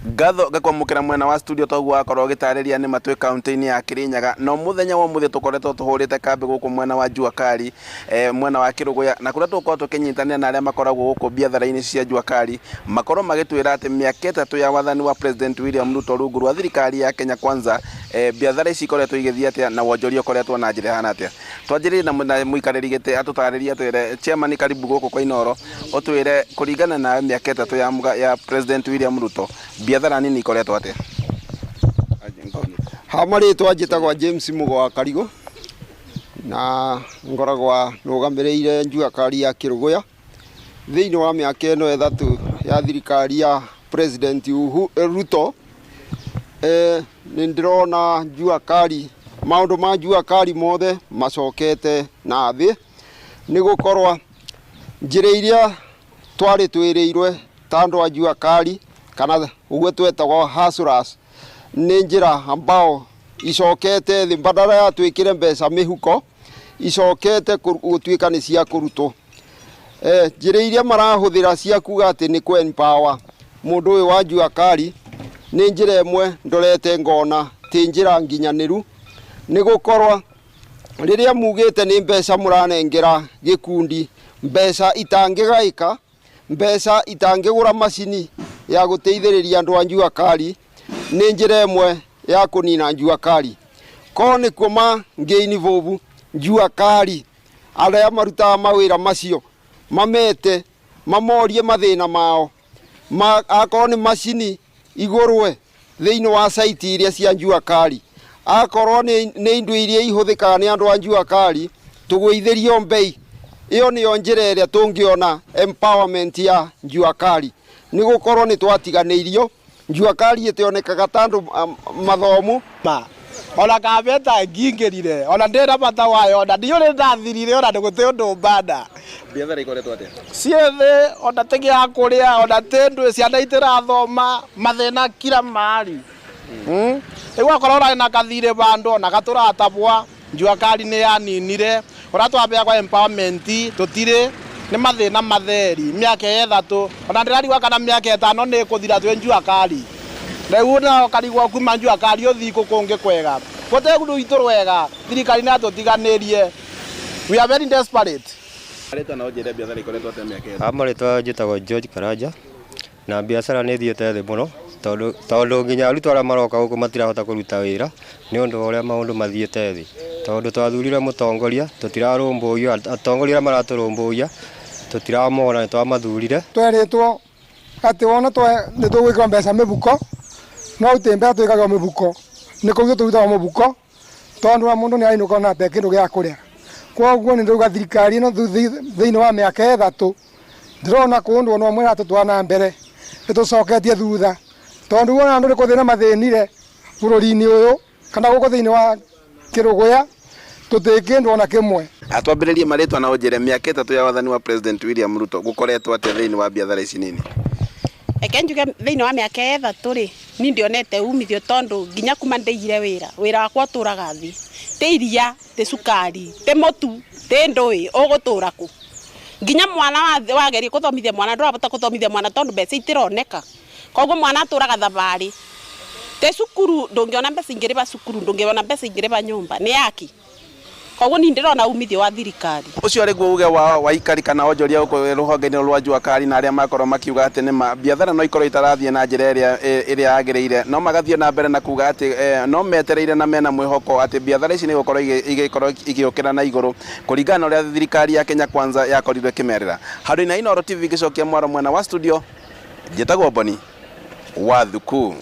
Ngatho ngakwamũkĩra mwena wa studio toguo wakorwo ũgĩtarĩria nĩ matwĩ kaunti-inĩ ya Kirinyaga. No mũthenya wa ũmũthĩ tũkoretwo tũhũrĩte kambĩ gũkũ mwena wa Jua Kali, mwena wa Kĩrũgũya, na kũrĩa tũgũkorwo tũkĩnyitanĩra na arĩa makoragwo gũkũ biathara-inĩ cia Jua Kali, makorwo magĩtwĩra atĩ mĩaka 3 ya wathani wa President William Ruto rungu rwa thirikari ya Kenya Kwanza, biathara ici ikoretwo igĩthiĩ atĩa na wonjoria ũkoretwo na njĩra ĩhana atĩa. Twanjĩrĩrie na mũikarĩri gĩtĩ atũtarĩrie atwĩre, chairman karibu gũkũ kwa Inooro, ũtwĩre kũringana na mĩaka 3 ya President William Ruto, biathara nini ikoretwo atĩa? Ha marĩtwa njĩtagwo James Mugo wa Karigũ na ngoragwa nũgamĩrĩire Jua Kali ya Kĩrũgũya thĩinĩ wa mĩaka ĩno 3 ya thirikari ya President Ruto. Nĩ ndĩrona Jua Kali, maũndũ ma Jua Kali mothe macokete na thĩ, nĩ gũkorwa njĩra iria twarĩ twĩrĩirwe ta andũ a Jua Kali kana ũguo twetagwo hustlers nĩ njĩra ambao icokete thĩ, badala ya twĩkĩre mbeca mĩhuko icokete gũtuĩka nĩ cia kũrutwo. Njĩra iria marahũthĩra cia kuga atĩ nĩ kũ empower mũndũ ũyũ wa Jua Kali nĩ njĩra ĩmwe ndorete ngona ti njĩra nginyanĩru, nĩ gũkorwo rĩrĩa mugĩte nĩ mbeca mũranengera gĩkundi, mbeca itangĩgaĩka, mbeca itangĩgũra macini ya gũteithĩrĩria andũ a Jua Kali, nĩ njĩra ĩmwe ya kũnina Jua Kali. Korwo nĩkuo mangĩ-involve Jua Kali arĩa marutaga mawĩra macio, mamete mamorie mathĩna mao, akorwo nĩ macini igũrwe thĩinĩ wa site iria cia Jua Kali, akorwo nĩ indo iria ihũthĩkaga nĩ andũ a Jua Kali tũgũithĩrio mbei. Ĩyo nĩyo njĩra ĩrĩa tũngĩona empowerment ya Jua Kali, nĩ gũkorwo nĩ twatiganĩirio. Jua Kali ĩtionekaga ta andũ mathomu. Ma ona kambeta ngingĩrire ona ndĩna bata wayo, ona ndiũrĩ ndathirire, ona ndũgũtĩ ũndũ mbanda. Biathara ikoretwo atĩa? Ciĩthĩ ona ti gĩa kũrĩa, ona ti ndũ, ciana itirathoma, mathĩna kila mahali. Rĩu akorwo ũrarĩ na kathirĩ vandũ ona gatũratabwa, Jua Kali nĩ yaninire, ũrĩa twambia kwa empowerment tũtirĩ, nĩ mathĩna matheri mĩaka 3, ona ndĩrarigwo kana mĩaka 5 nĩ ĩkũthira twĩ Jua Kali. Rĩu no ũkarigwo kuma Jua Kali ũthiĩ kũ kũngĩ kwega, gũtirĩ rwitũ rwega, thirikari nĩ yatũtiganĩrie. We are very desperate. Marĩtwa na ũnjĩre biathara ikoretwo atĩa mĩaka 3? Ha marĩtwa njĩtagwo George Karanja, na biacara nĩ ĩthiĩte thĩ mũno, tondũ nginya arutwo arĩa maroka gũkũ matirahota kũruta wĩra nĩ ũndũ wa ũrĩa maũndũ mathiĩte thĩ, tondũ twathurire mũtongoria tũtirarũmbũiyo, atongoria arĩa maratũrũmbũiya tũtiramona, nĩ twamathurire. Twerĩtwo atĩ wona nĩ tũgwĩkĩrwo mbeca mĩhuko, no ti mbeca twĩkagĩrwo mĩhuko, nĩ kũrutwo tũrutagwo mũhuko, tondũ wa mũndũ nĩ arainũka ona atarĩ kĩndũ gĩa kũrĩa. Koguo nĩ ndĩrauga thirikari ĩno thĩinĩ wa mĩaka 3 ndĩrona kũndũ ona ũmwe ĩratũtwara na mbere, ĩtũcoketie thutha, tondũ wona andũ nĩ kũthĩna mathĩnire bũrũri-inĩ ũyũ kana gũkũ thĩinĩ wa Kĩrũgũya tũtirĩ kĩndũ ona kĩmwe. Atwambĩrĩrie marĩtwa na ũnjĩre mĩaka 3 ya wathani wa President William Ruto gũkoretwo atĩa thĩinĩ wa biathara ici nini? Reke njuge thĩinĩ wa mĩaka 3 rĩ, niĩ ndionete umithio tondũ nginya kuma ndĩigire wĩra, wĩra wakwa ũtũraga thĩ. Ti iria, ti cukari, ti mũtu, ti ndũĩ, ũgũtũra kũ? Nginya mwana wageria kũthomithia mwana ndũrahota kũthomithia mwana tondũ mbeca itironeka. Koguo mwana atũraga thabarĩ. Ti cukuru ndũngĩona mbeca ingĩrĩba cukuru, ndũngĩona mbeca ingĩrĩba nyũmba, nĩ yaki. Koguo niĩ ndĩrona umithio wa thirikari. Ũcio arĩ guo uge wa waikari kana onjoria gũkũ rũhonge-inĩ rwa Jua Kali, na arĩa makorwo makiuga atĩ nĩma biathara no ikorwo itarathiĩ na njĩra ĩrĩa yagĩrĩire, no magathiĩ na mbere na kuga atĩ no metereire na mena mwĩhoko atĩ biathara ici nĩ igũkorwo igĩkorwo igĩũkĩra na igũrũ kũringana na ũrĩa thirikari ya Kenya Kwanza yakorirwo ĩkĩmerĩra. Handũ-inĩ ha Inooro TV ngĩcokia mwaro mwena wa studio, njĩtagwo Boni wa Thuku.